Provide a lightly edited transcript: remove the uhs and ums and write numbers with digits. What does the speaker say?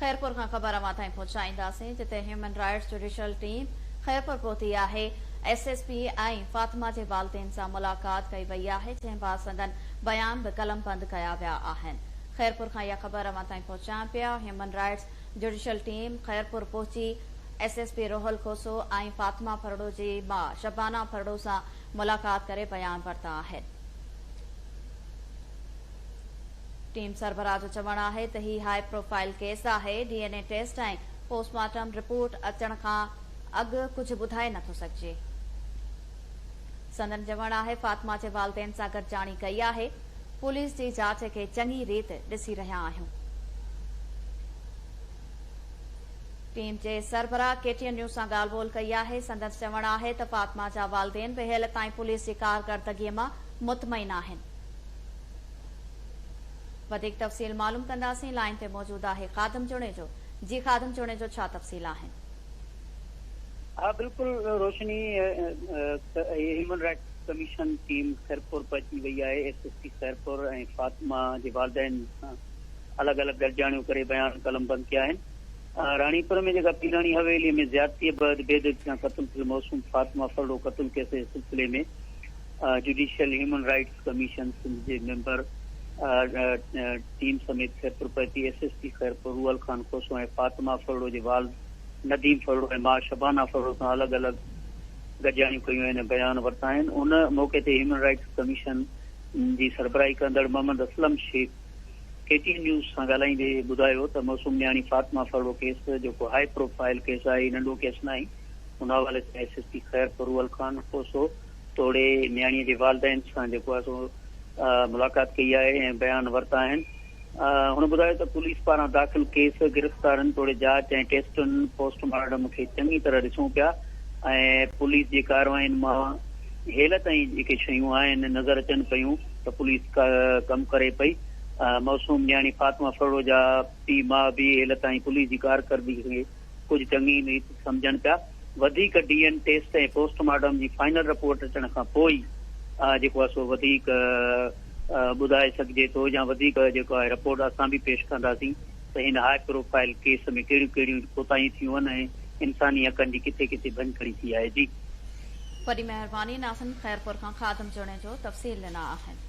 خيرپور کان خبر اوهان تائين پهچائينداسين جتي human rights judicial team Khairpur پهتي آهي، ايس ايس پي ۽ فاطمه جي والدين سان ملاقات ڪئي وئي آهي جنهن بعد سندن بيان به قلم بند ڪيا ويا آهن. خيرپور کان اها خبر اوهان تائين پهچايان پيا human rights judicial team Khairpur پهچي S S P Rohal Khoso ۽ Fatima Phirro جي ماء شبانه ڦرڙو سان ملاقات ڪري بيان ورتا آهن. ٽيم سربراهه جو چوڻ آهي ته هي هاء پروفائيل ڪيس آهي، D N A test ۽ post mortem report اچڻ کان اڳ ڪجهه ٻڌائي نٿو سگهجي. سندن چوڻ آهي فاطمه جي والدين سان گڏجاڻي ڪئي آهي، پوليس جي جاچ کي چڱي ريت ڏسي رهيا آهيون. ٽيم جي سربراهه ڪي ٽي اين نيوز سان ڳالهه ٻولهه ڪئي آهي، سندس چوڻ آهي ته فاطمه جا والدين به هيل تائين پوليس جي ڪارڪردگي مان مطمئن آهن. وڌيڪ تفصيل معلوم ڪنداسين لائين تي موجود آهي خادم جوڻيجو جي خادم جوڻيجو ڇا تفصيل آهن. ها بلڪل روشني human rights commission team Khairpur پهچي وئي آهي S S P Khairpur ۽ Fatima جي والدين سان الڳ الڳ گڏجاڻيون ڪري بيان قلمبند ڪيا آهن راڻيپور ۾ جيڪا پيراڻي حويلي ۾ زيادتي بعد بيدردي سان قتل ٿيل معصوم فاطمه ڦرڙو قتل ڪيس جي سلسلي ۾ judicial human rights commission Sindh جي ميمبر ٽيم سميت خيرپور پهتي، S S P Khairpur Rohal Khan Khoso ۽ Fatima Phirro جي والد نديم ڦرڙو ۽ ماء شبانه ڦرڙو سان الڳ الڳ گڏجاڻيون ڪيون آهن ۽ بيان ورتا آهن، ان موقعي تي هيومن رائٽس ڪميشن جي سربراهي ڪندڙ Muhammad Aslam Shaikh K T N news سان ڳالهائيندي ٻڌايو ته معصوم نياڻي فاطمه ڦرڙو ڪيس جيڪو هاء پروفائيل ڪيس آهي هي ننڍو ڪيس ناهي ان حوالي سان S S P Khairpur Rohal Khan Khoso توڙي نياڻيء جي والدين سان جيڪو آهي سو ملاقات ڪئي آهي ۽ بيان ورتا آهن. هن ٻڌايو ته پوليس پاران داخل ڪيس، گرفتارين توڙي جاچ ۽ ٽيسٽن، پوسٽ مارٽم کي چڱي طرح ڏسون پيا ۽ پوليس جي ڪارروائين مان هيل تائين جيڪي شيون آهن نظر اچن پيون ته پوليس ڪم ڪري پئي. معصوم نياڻي فاطمه ڦرڙو جا پيء ماء به هيل تائين پوليس جي ڪارڪردگي کي ڪجهه چڱي ريت سمجهن پيا. وڌيڪ D N test ۽ post mortem جي فائنل رپورٽ اچڻ کان پوء ئي جيڪو آهي سو وڌيڪ ٻڌائي سگهجي ٿو يا وڌيڪ جيڪو آهي رپورٽ اسان به پيش ڪنداسين ته هن هاء پروفائيل ڪيس ۾ ڪهڙيون ڪهڙيون ڪوتاهيون ٿيون آهن ۽ انساني حقن جي ڪٿي ڪٿي ڀڃڪڙي ٿي آهي جي. وڏي مهرباني ناظرين خيرپور کان خادم جوڻيجو تفصيل ڏنا آهن.